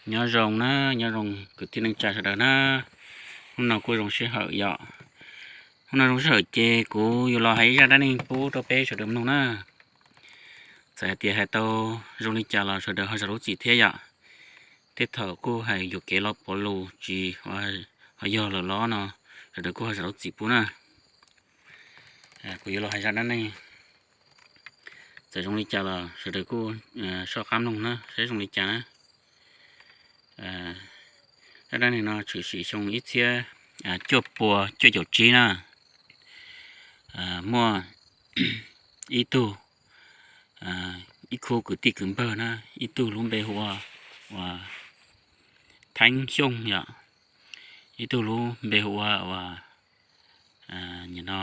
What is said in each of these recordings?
Nyob zoo na, nyob zoo kwv tij neej tsa sawv daws na. Hnub no kuj zoo sij hawm yom. Hnub no zoo sij hawm ces kuv yuav los hais zaj dab neeg pub rau peb sawv daws mloog na. Txawm hais tias hais tau zoo li cas los sawv daws ho zam lub txim thiab yom. Tej thaum kuj hais yuam kev los puav lus tsis ho yog lawm los no, sawv daws kuj ho zam lub txim pub na. Kuv yuav los hais zaj dab neeg, txawm zoo li cas los sawv daws kuj soj qab mloog na, saib zoo li cas na. Zaj dab neeg no tshwm sim xyoo ib txhiab cuaj pua cuaj caum tsib na. Muaj ib tug, ib khub kwv tij kwv npawg na, ib tug lub npe hu ua, ua Theeb Xyooj yom, ib tug lub npe hu ua, ua nim no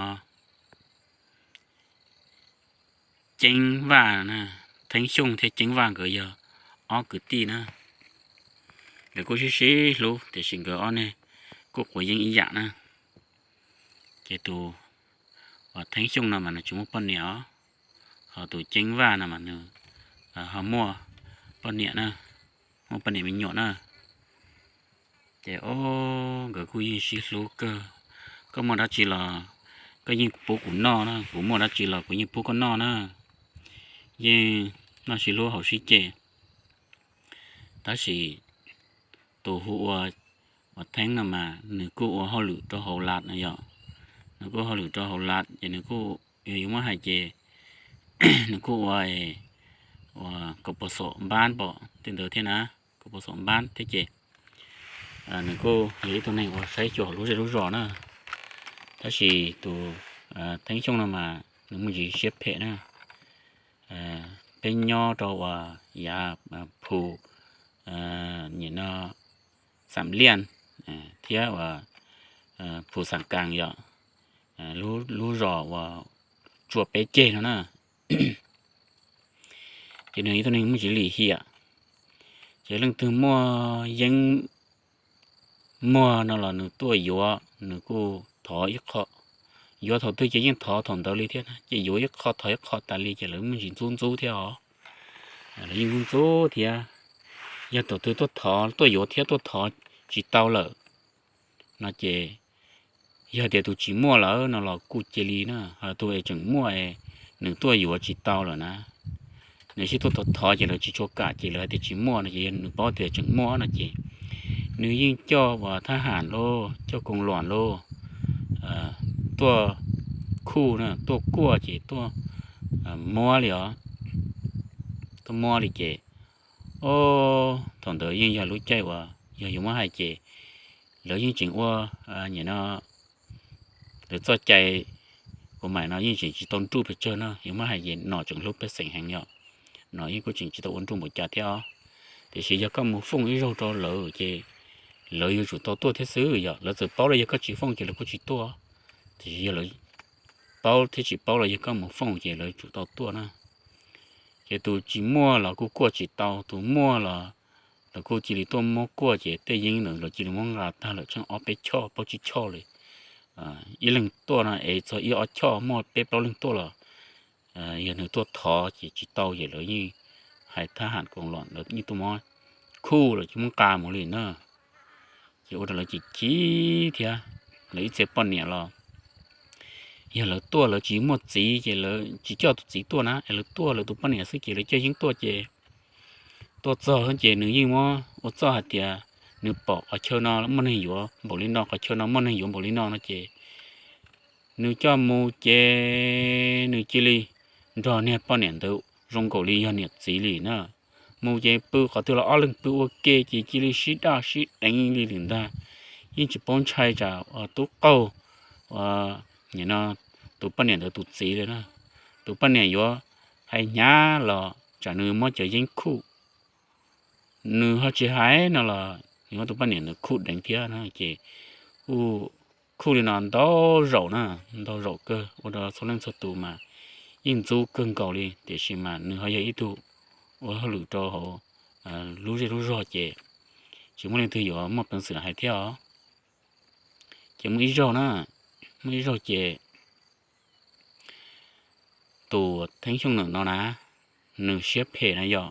Ceeb Vaj na. Theeb Xyooj thiab Ceeb Vaj nkawd yog ob kwv tij na. Nkawd kuj sib sib hlub tiam sis nkawd ob neeg kuj quav yeeb ib yam na. Ces tus uas Theeb Xyooj no mas nws tsis muaj poj niam os, ho tus Ceeb Vaj no mas nws ho muaj poj niam na, muaj poj niam me nyuam na. Ces o, nkawd kuj yeej sib hlub kawg. Koj muaj dab tsi los koj yeej pub kuv noj na, kuv muaj dab tsi los kuv yeej pub koj noj na. Yeej noj sib hlub haus sib ce. Tab sis tus hu ua, ua Theeb no mas nws kuj ua hauj lwm rau hauv Laj no yom. Nws kuj hauj lwm rau hauv Laj ces nws kuj, yog yuav muab hais ces nws kuj ua, ua kaum pos xom npab pom tej ntawd thiab na, kaum pos xom npab thiab ces nws kuj yog ib tug neeg uas saib xyuas lub zej lub zos na. Tab sis tus Theeb Xyooj no mas nws muaj ntsis siab phem na. Peb nyob rau uas yav Phu, nim no Xam Liaj thiab uas Phu Xam Kaas yom, lub zos uas tsua peb ceg no na. Ces nws ib tug neeg muaj ntsis lim hiam, ces leej twg muaj yeeb muag no los nws tuaj yuav, nws kuj thov ib qho, yuav thaum twg ces yeej thov thaum ntawd li thiab na, ces yuav ib qho thov ib qho tas li ces lawv muaj ntsis ntxub ntxub thiab os. Lawv yeej ntxub ntxub thiab, yog thaum twg tuaj thov, tuaj yuav thiab tuaj thov tsis tau lawm no ces, yog tias tus tsis muaj lawm no los kuj cia li na, ho tus es tseem muaj es nws tuaj yuav tsis tau lawm na, nws sib tuaj thov thov ces lawv tsis tshua kam ces lawv hais tias tsis muaj no ces yog nws paub tias tseem muaj no ces nws yeej coj uas thab ham lauj, coj koos luam lauj, tuaj khuj na, tuaj kuaj ces tuaj muab li os. Tuaj muab li ces, o, thaum ntawd yeej yog lub caij uas yog yuav muab hais ces lawv yeej tseem ua, nim no lawv txoj cai ua maim no yeej tseem tsis tau nruj pes tsawg no, yuav muab hais ces nom tseem hlub pej xeem heev yom. Nom yeej kuj tseem tsis tau ua nruj npaum cas thiab os. Tiam sis yog koj mus fooj ib zaug rau lawv ces lawv yuav tsum tau tuaj thiab xwb yom. Lawv txawm paub los yog koj tsis fooj ces lawv kuj tsis tuaj. Tiam sis yog lawv paub thiab tsis paub los yog koj mus fooj ces lawv tsum tau tuaj na. Ces tus tsis muaj los kuj kuaj tsis tau, tus muaj los lawv kuj cia li tuaj muab kuaj ces tej yeeb ntawd lawv cia li muab nqa tag lawm tsheej ob peb choj plaub tsib choj li. Ib leeg tuaj no es txog ib ob choj, muaj peb plaub leeg tuaj los yog nws tuaj thov ces tsis tau ces lawv yeej hais thab ham koos luam lawv yeej tuaj muab khuj lawm ces muab nqa mus li na. Ces ua rau lawv chim chim thiab, lawv ib txhia poj niam los yog lawv tuaj lawv tsis muaj txiv ces lawv tsis coj tus txiv tuaj na, es lawv tuaj lawv tus poj niam xwb ces lawv coj yeeb tuaj ces tuaj txog ces nws yeej muab ua txuj hais tias nws pom qhov chaw no muaj neeg yuav npaum li no, qhov chaw no muaj neeg yuav npaum li no no ces nws coj mus ces nws cia li nrog niag poj niam ntawd zoo nkaus li yog niam txiv li na. Mus ces pw qhov twg los ob leeg pw ua ke ces cia li sib daj sib deev li lawm ntag. Yeej tsis paub ntshai tsam tub qaug, nim no tus poj niam ntawd tus txiv li na. Tus poj niam yuav hais hnyav los tsam nws muab cov yeeb khuj, nws ho tsis hais no los nws muab tus poj niam ntawd khuj deev thiab na ces kuj khuj li no ntau zaus na, ntau zaus kawg ua rau txhua leej txhua tus mas yeej ntxub kawg nkaus li, tiam sis mas nws ho yog ib tug ua hauj lwm rau hauv lub zej lub zog ces tsis muaj leej twg yuav muaj peev xwm hais thiab os. Ces muaj ib zaug na, muaj ib zaug ces tus Theeb Xyooj no na, nws siab phem na yom,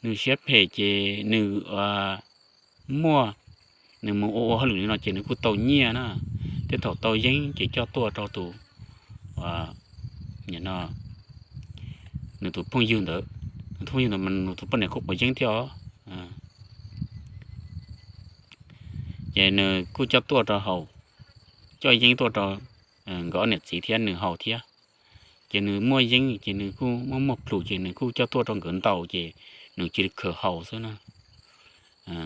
Nws siab phem ces nws muaj, nws mus ua ua hauj lwm li no ces nws kuj tau nyiaj na, thiab thaum tau yeeb ces coj tuaj rau tus, nws tus phooj ywg ntawd, nws tus phooj ywg ntawd mas nws tus poj niam kuj quav yeeb thiab os. Ces nws kuj coj tuaj rau haus, coj yeeb tuaj rau nkawd ob niam txiv thiab nws haus thiab. Ces nws muaj yeeb ces nws kuj muaj muaj plhus ces nws kuj coj tuaj rau nkawd ntaus ces nws cia li khaws haus xwb na.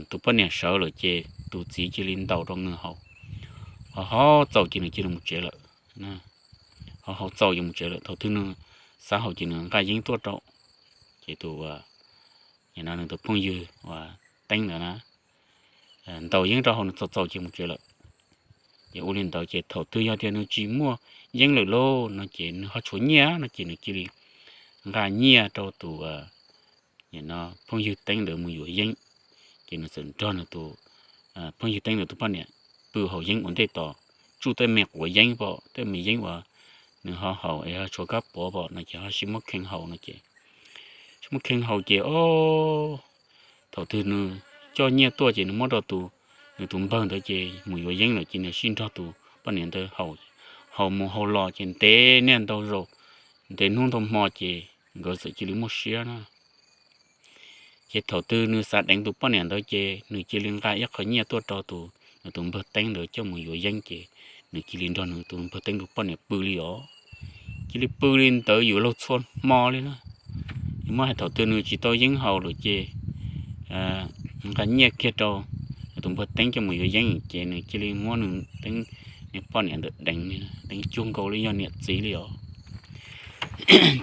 Tus poj niam sawv lawm ces tus txiv cia li ntaus rau nws haus, ho haus txaus ces nws cia li mus tsev lawm. Ho haus txaus ces mus tsev lawm, thaum twg nws xav haus ces nws nqa yeeb tuaj rau, ces tus, nws tus phooj ywg uas Teeb ntawd na, ntaus yeeb rau haus nws txaus txaus ces mus tsev lawm. Ces ua li ntawd ces thaum twg yog tias nws tsis muaj yeeb lawm lauj no ces nws ho tshuav nyiaj no ces nws cia li nqa nyiaj rau tus phooj ywg Teeb ntawd mus yuav yeeb. Ces nws txawm nrog nws tus phooj ywg Teeb ntawd tus poj niam pw haus yeeb ua ntej tos, tsuj tej me quav yeeb pom tej me yeeb uas nws ho haus es ho tshuav kab puav pom no ces ho sib muab khee haus no ces, sib muab khee haus ces o, thaum twg nws coj nyiaj tuaj ces nws muab rau tus, nws tus npawg ntawd ces mus yuav yeeb lawm ces nws sib nrog tus poj niam ntawd haus, haus mus haus los ces ntev niaj ntau zaus, ntev hnub ntau hmo ces nkawd txawm cia li muaj siab na. Ces thaum twg nws xav deev tus poj niam ntawd ces nws cia li nqa ib qho nyiaj tuaj rau tus, nws tus npawg Teeb ntawd coj mus yuav yeeb ces nws cia li nrog nws tus npawg Teeb tus poj niam pw li os. Cia li pw li ntawd yuav luag txhua hmo li na. Yog muab hais thaum twg nws tsis tau yeeb haus lawm ces nqa nyiaj kiag rau nws tus npawg Teeb coj mus yuav yeeb ces nws cia li muab nws Teeb, nws poj niam ntawd deev, deev cuag nkaus li yog niam txiv li os.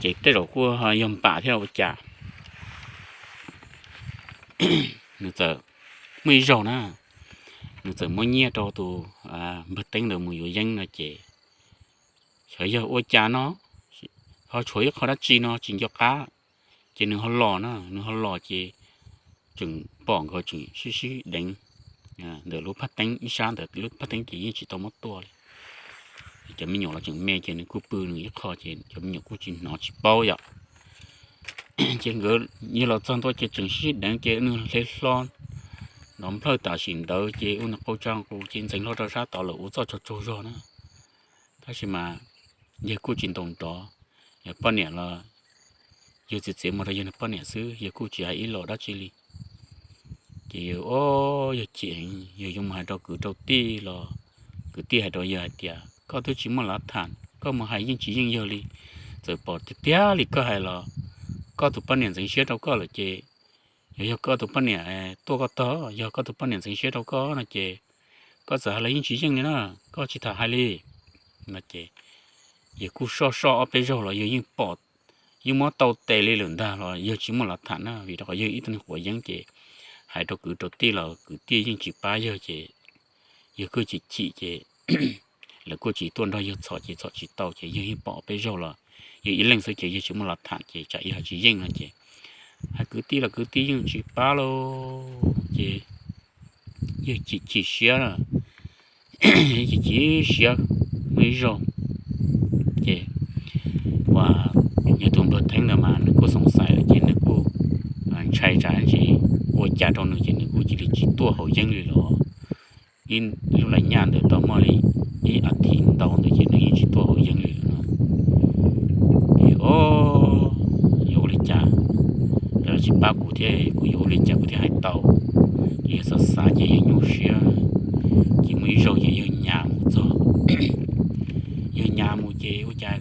Ces tej zaum kuj yog npam thiab ua cas, nws txawm, muaj ib zaug na, nws txawm muab nyiaj rau tus npawg Teeb ntawd mus yuav yeeb no ces, xyov yog ua cas no, ho tshuav ib qho dab tsi no tsis nco qab, ces nws ho los na, nws ho los ces tseem pom nkawd tseem sib sib deev ntawm lub phaj teeb ib sab ntawd, lub phaj teeb ces yeej tsis tau muab tuaj li. Cov me nyuam los tseem me ces nws kuj pw nws ib qho ces cov me nyuam kuj tsis hnov tsis paub yom. Ces nkawd yog los txog ntua ces tseem sib sib deev ces nws hle hlo nrov nplhawj tam sim ntawd ces ua nws qau tsa qus ces ntxeev hlo rau sab tod lawm ua txoj tsaug tsaug zog na. Tab sis mas yawg kuj tsis ntaus nrov, yawg poj niam los yawg txiv txiv mus rau yawg poj niam xwb, yawg kuj tsis hais ib los dab tsi li. Ces yawg, o, yawg chim heev, yawg yuav mus hais rau kwv rau tij los kwv tij hais rau yawg hais tias koj twb tsis muaj lav tham, koj mus hais yeej tsis yeej yawg li. Txawm pom tiag tiag li koj hais los koj tus poj niam ntxeev siab rau koj lawm ces, yog, yog koj tus poj niam tuaj koj tog, yog koj tus poj niam ntxeev siab rau koj no ces koj txawm hais los yeej tsis yeej li na, koj tsis tham hais li no ces yawg kuj soj soj ob peb zaug los yawg yeej pom, yeej muab tau tes li lawm ntag los yawg tsis muaj lav tham na, vim rau qhov yawg ib tug neeg quav yeeb ces hais rau kwv rau tij los kwv tij yeej tsis pab yawg ces yawg kuj chim chim ces lawv kuj tsis tuaj nrog yawg txhom ces txhom tsis tau ces yawg yeej pom ob peb zaug los yawg ib leeg xwb ces yawg tsis muaj lav tham ces tsam yawg hais tsis yeej no ces hais kwv tij los kwv tij yeej tsis pab lauj ces yawg chim chim siab, chim chim siab muaj ib zaug ces uas yog tus npawg Theeb ntawd mas nws kuj xoom xais lawm ces nws kuj ntshai tsam ntsis ua cas rau nws ces nws kuj cia li tsis tuaj haus yeeb li los ib lub lais nyaj ntawd tau muaj li ib as thiv ntau ntawd ces nws yeej tsis tuaj haus yeeb li lawm no. Ces o, yog ua li cas, lawv tsis pab kuv thiab kuv yuav ua li cas kuv thiaj hais tau. Ces yawg xav xav ces yawg nyuaj siab, ces muaj ib zaug ces yawg nyas mus txog, yawg nyas mus ces ua cas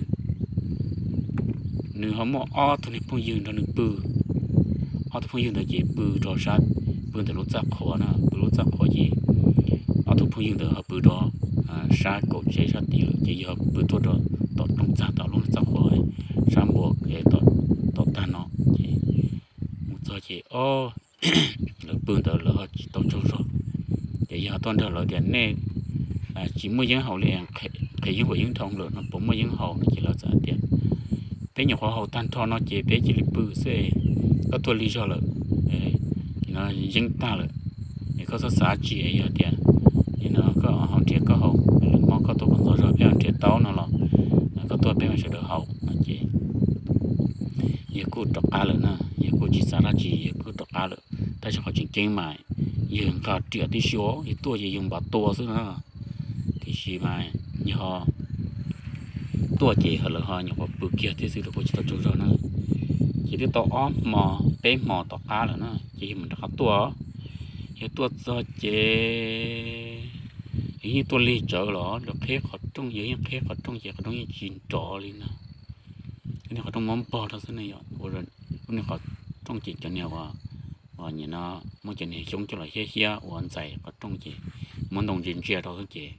nws ho muaj ob tug niag phooj ywg nrog nws pw. Ob tug phooj ywg ntawd ces pw rau sab, pw ntawm lub txaj qhua na, pw lub txaj qhua ces ob tug phooj ywg ntawd ho pw rau sab kaum tsev sab tid lawm ces yawg pw tuaj rau tom rooj txag tom lub txaj qhua sab npua tom tag no ces mus txog ces o, lawv pw ntawd lawv ho tsis tau tsaug zog. Ces yawg ho tuaj nrog lawv tias nej tsis muaj yeeb haus li, qhia yeeb huam yeeb dhau lawm no puas muaj yeeb haus no ces lawv txawm hais tias peb nyuam qhuav haus tag nrho no ces peb cia li pw xwb, koj tuaj lig zog lawm, yeeb tag lawm, es koj txhob xav tsis yog tias no koj ho nrhiav koj haus, lwm hmo koj tuaj kom ntxov zog peb ho nrhiav tau no los koj tuaj peb mam sawv daws haus no ces yawg kuj rov qab lawm na, yawg kuj tsis xav dab tsi, yawg kuj rov qab lawm. Tab sis qhov tseem ceeb mas yawg nqa riam tib si, yawg tuaj ces yawg npam tua xwb na. Tiam sis mas yog tuaj ces lawv ho nyuam qhuav pw kiag thiab xwb, lawv kuj tsis tau tsaug zog na. Ces twb tau ob hmo peb hmo tom qab lawm na, ces yawg mam rov qab tuaj. Yawg tuaj txog ces yawg yeej tuaj lig tsawv los lawv qheb qhov rooj, yawg yeej qheb qhov rooj ces qhov rooj yeej tsis nrov li na. Lub niag qhov rooj muab npog rau xwb ne yom, ua lub niag qhov rooj ces cov niag uas, uas nim no muab cov niag xyoob coj los hiab hiab ua ntxais qhov rooj ces muab ntoo ntsia ntsia rau xwb ces,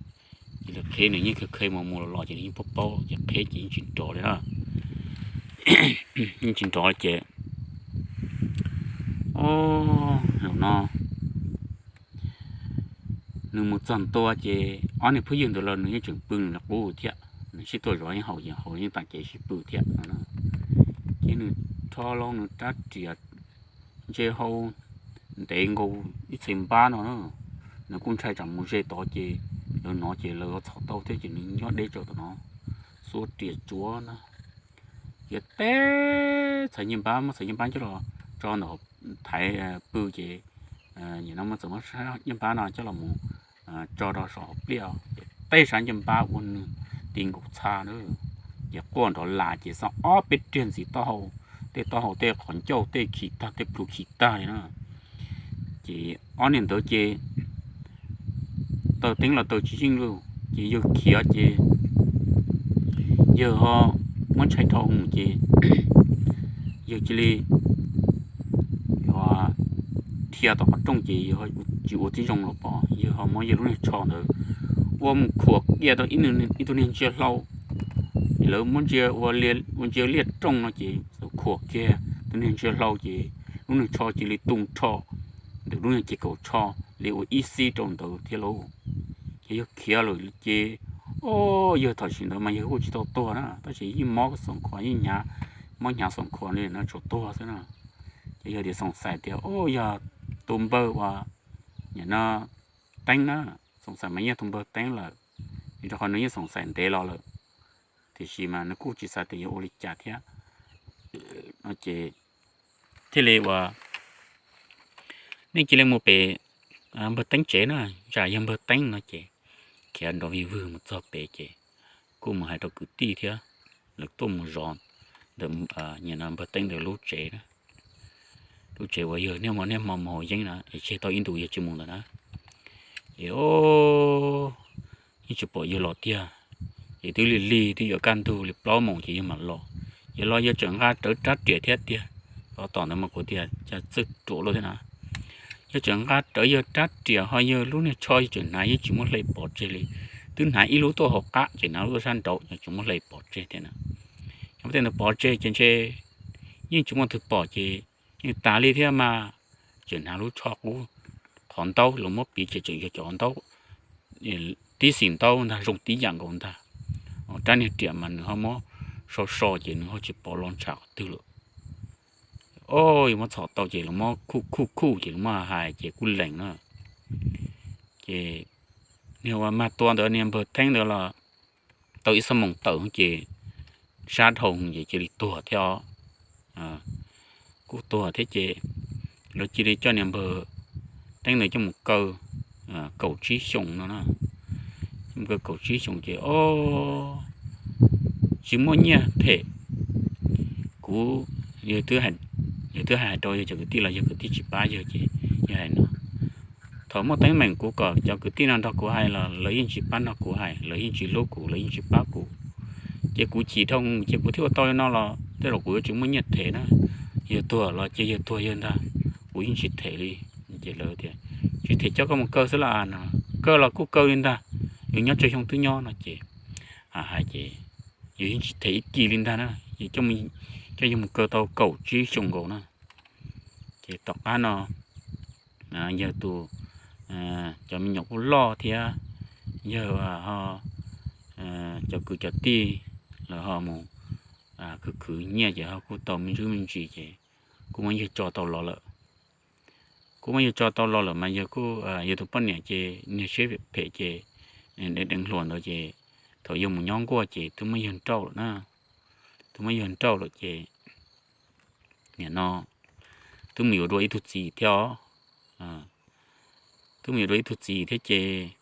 ces lawv qheb nws yeej khav khav mus mus los los ces nws yeej paub paub ces qheb ces yeej tsis nrov li na. Yeej tsis nrov ces, o, zaum no nws mus txog ntua ces ob niag phooj ywg ntawd los nws yeej tseem pw nws qub thiab, nws sib tuaj zov yeej haus yeej haus yeej tam kev sib pw thiab no. Ces nws rho loo nws rab riam ntse hau ntev nkaus ib txhais npab no na, nws kuj ntshai tsam mus ze tod ces lawv hnov ces lawv txhom tau thiab ces nws nyob deb tsawv tom no xuas riam tsuav na. Ces teb txhais ncej npab, muab txhais ncej npab coj los tso ntawm thaiv pw ces nim no muab txhais ncej npab no coj los mus tso rau saum hauv pliaj ces tej sab ncej npab ua nws ti nkaus txha na. Ces quaj nrov las ces xo ob peb riag ntxiv taub hau, tej taub hau tej qhov ncauj tej khi tag tej plhu khi tag li na. Ces ob niag ntawd ces taws teeb los taws tsis yeej li, ces yawg khiav ces yawg ho muab ntshai dhau mus ces yawg cia li dhia tom qhov rooj ces yawg tsis ua tib zoo los pom yawg ho muab yawg lub niag tsho ntawd ua mus khuam kiag rau ib tug niag ntsia hlau. Ces lawv muab ntsia ua ntsia liaj rooj no ces lawv khuam kiag tus niag ntsia hlau ces lub niag tsho cia li tu nrho ntawm lub niag ces kaum tsho li ua ib xib rau ntawd thiab lauj. Ces yawg khiav lawm ces, o, yawg thaum sim ntawd mas yawg kuj tsis tau tuag na, tab sis yeej mob xoom khuas yeej hnyav, mob hnyav xoom khuas li no tsuas tuag xwb na. Ces yawg tias xoom xais tias, o, yog tus npawg uas nim no teeb na, xoom xais mas yog tus npawg teeb lawm, vim rau qhov nws yeej xoom xais ntev los lawm, tiam sis mas nws kuj tsis xav tias yuav ua li cas thiab. Ces thiaj li uas nej cia li mus pem npawg teeb tsev na, tsam yog npawg teeb no ces khiav nrov vij vwg mus txog pem ces kuj mus hais rau kwv tij thiab, lawv tuaj mus zov ntawm nim no npawg teeb ntawd lub tsev na, lub tsev uas yawg niaj hmo niaj hmo mus haus yeeb na es tseg tau ib ntus yawg tsis mus ntawd na. Ces yeej tsis pom yawg los tiag. Ces twb lig lig twb yuav kaj ntug li plaub moos ces yawg mam los. Yawg los yawg tseem nqa rawv rab riam thiab tiag. Tos tom ntawd mas kuv tias cas txawj ruam luaj thiab na. Yawg tseem nqa rawv yawg rab riam ho yawg lub niag tsho yawg tseem hnav yeej tsis muab hle pov tseg li. Twb hnav ib lub tuaj hauv qab ces hnav lub tuaj sab nraud yawg tsis muab hle pov tseg thiab na. Yog muab tej ntawd pov tseg ces ntshe yeej tsis muaj twg pom ces yeej tas li thiab mas. Tseem hnav lub tsho qub qhov ntaub los muab piv ces tseem yog cov ntaub tib xim ntaub ntag zoo tib yam nkaus ntag. Rab niag riam mas nws ho muab so so ces nws ho tsis pom los ntshav qhov twg lawm. O, yuav muab txhom tau ces los muab khuj khuj khuj ces los muab hais ces kuj lees na. Ces niag uas mag tua ntawd niag npawg Theeb ntawd los tau ib xuab moos tawm ces sab dhau ces cia li tuag thiab os. Kuj tuag thiab ces lawv cia li coj niag npawg Teeb ntawd coj mus kaw kaum tsib xyoos no na. Coj mus kaw kaum tsib xyoos ces o, tsis muaj nyiaj them. Kuv, yawg twb hais rau yawg cov kwv tij los yawg kwv tij tsis pab yawg ces yawg hais no, thaum muaj teeb meem kuv kom cov kwv tij no nrog kuv hais los lawv yeej tsis pab nrog kuv hais, lawv yeej tsis hlub kuv, lawv yeej tsis pab kuv. Ces kuv chim dhau ces kuv thiaj ua tau li no los tej zaum kuv yuav tsis muaj nyiaj them na. Yawg tuag los ces yawg tuag yawg ntag, kuv yeej tsis them li. Ces lawv tias tsis them coj koj mus kaw xwb los no, kaw los kuj kaw li ntag, yus nyob tsawg xyoo twb nyob no ces hais ces yus yeej tsis them ib ci li ntag na, yus coj yus mus kaw tau kaum tsib xyoos nkaus na. Ces tom qab no yawg tus, cov me nyuam kuj loj thiab, yawg ho, cov kwv cov tij lawv ho mus khwv khwv nyiaj ces ho kuj tau me ntsis me ntsis ces kuj muab yawg tso tau los lawm. Kuj muab yawg tso tau los lawm mas yawg kuj, yawg tus poj niam ces niag siab phem ces deev deev hluas ntawd ces thaum yawg mus nyob nkuaj ces twb muab yawg nrauj lawm na. Twb muab yawg nrauj lawm ces nim no twb mus yuav dua ib tug txiv thiab os. Twb mus yuav dua ib tug txiv thiab ces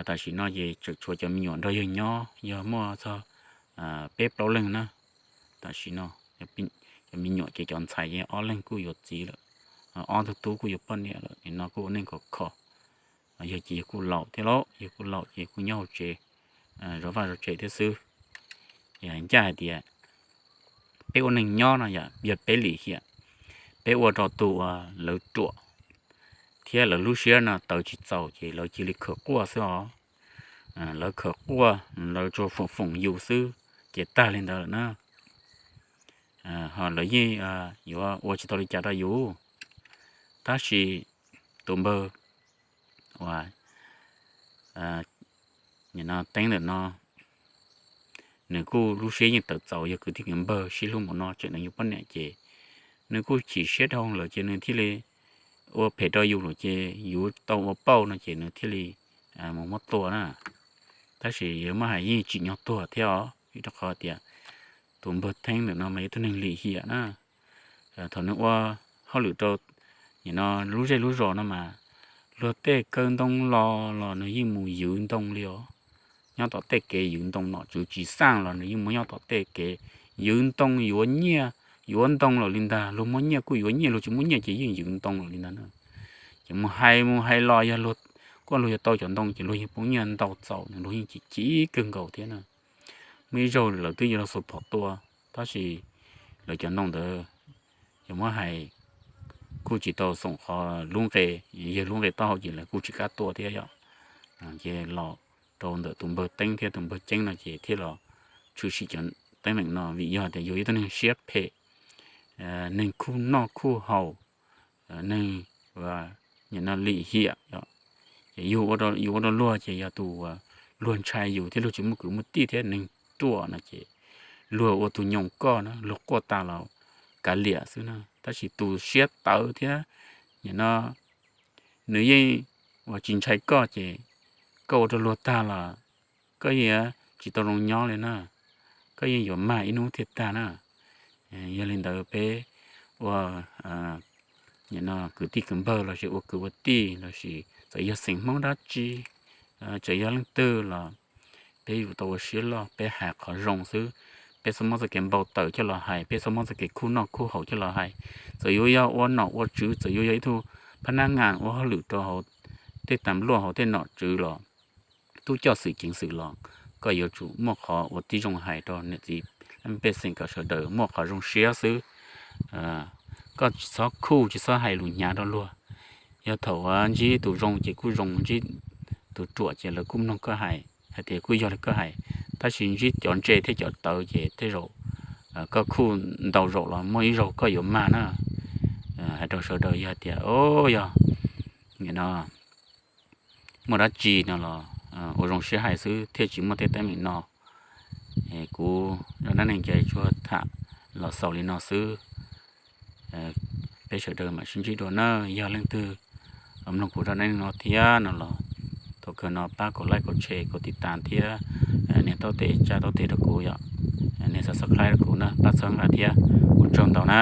tam sim no ces tseem tshuav cov me nyuam nrog yawg nyob yog muaj txog peb plaub leeg na. Tam sim no cov me nyuam ces cov ntxhais ces ob leeg kuj yuav txiv lawm, ob tug tub kuj yuav poj niam lawm, nim no kuj ua neej khov kho. Yawg ces yawg kuj laus thiab lauj, yawg kuj laus ces kuj nyob hauv tsev, zov vaj zov tsev thiab xwb. Ncaj hais tias peb ua neeg nyob no yog peb lim hiam, peb ua rau tus uas lawv ruam thiab lawv lub siab no tawv tsis txaus ces lawv cia li khawm quaj xwb os. Lawv khawm quaj, lawv tsuas foom foom yus xwb ces tag li ntawd lawm na. Ho lawv yeej yuav ua tsis tau li cas rau yus. Tab sis tus npawg uas nim no Teeb ntawm no, nws kuj lub siab yeej tawv txaus, yog kwv tij kwv npawg sib hlub npaum no tseem nws yus poj niam ces nws kuj chim siab dhau lawm ces nws thiaj li ua phem rau yus lawm ces yus tau ua pauj no ces nws thiaj li mus muab tua na. Tab sis yawg muab hais yeej tsim nyog tuag thiab os, vim rau qhov tias tus npawg Theeb ntawm no mas yog ib tug neeg lim hiam na. Thaum nws ua hauj lwm rau nim no lub zej lub zos no mas luag tej kaw ntoo los los nws yeej mus ywv ntoo li os. Nyob tom tej kev ywv ntoo, nom tswv tsis xaj los nws yeej mus nyob tom tej kev ywv ntoo yuav nyiaj, yuav ntoo lawm li ntag. Luag muaj nyiaj kuj yuav nyiaj, luag tsis muaj nyiaj ces yeej ywv ntoo lawm li ntag na. Ces mus hais mus hais los yog luag, kuj luag yuav tau cov ntoo ces luag yeej poob nyiaj ntau txaus, luag yeej chim chim kawg nkaus thiab na. Muaj ib zaug lawv twb yuav los xuas phom tua, tab sis lawv cov ntoo ntawd yog muab hais kuj tsis tau xoom qhov lub nqe, yog lub nqe taub hau ces lawv kuj tsis kam tua thiab yom. Ces los rau ntawm tus npawg Teeb thiab tus npawg Ceeb no ces thiaj los tshwm sim cov teeb meem no vim yog tias yus ib tug neeg siab phem, neeg khuj noj khuj haus, neeg nim no lim hiam. Ces yus ua rau luag ces yog tus luag ntshai yus thiab luag tsis muaj kwv muaj tij thiab neeg ruam no ces luag ua tus nyoos koj na, luag quaj tas los kav liam xwb na. Tab sis tus siab tawv thiab nim no nws yeej uas tsis ntshai koj ces koj ua rau luag tag los koj yeej tsis tau zoo nyob li na, koj yeej yuav mag ib hnub thiaj tag na. Yog li ntawd peb ua nim no kwv tij kwv npawg lossis ua kwv ua tij lossis txawm yog xeem Hmoob dab tsi, txawm yog leej twg los peb yuav tau ua siab loj, peb hais qhov zoo xwb. Peb txhob muab txoj kev npau taws coj los hais, peb txhob muab txoj kev khuj noj khuj haus coj los hais. Txawm yuav yog ua nom ua tswv, txawm yuav yog ib tug phab nab ngas ua hauj lwm rau hauv tej tas luaj hauv tej nom tswv los, tub coj xwm ceev xwm los, koj yuav tsum muaj qhov ua tib zoo hais rau niam txiv pej xeem kom sawv daws muaj qhov zoo siab xwb. Koj tsis txhob khuj tsis txhob hais lus hnyav rau luag. Yog thaum ntsib tus zoo ces kuj zoo, ntsib tus ruam ces lawv kuj mloog koj hais, hais tias kuj yog li koj hais. Tab sis ntsib cov ntse thiab cov tawv ces tej zaum koj khuj ntau zaum los muaj ib zaug koj yuav mag na. Hais rau sawv daws yog tias o, yog nim no muaj dab tsi no los ua zoo siab hais xwb thiaj tsis muaj tej teeb meem no. Kuv zaj dab neeg ces tsuas tham los xaus li no xwb. Peb sawv daws mam sib ntsib dua na. Yog leej twg mloog kuv zaj dab neeg no thiab no los thov kawg no pab kaum like kaum share kaum tiv tas thiab nias taub tes tsa taub tes rau kuv yom, nias subscribe rau kuv na, pab txhawb nqa thiab. Ua tsaug ntau na.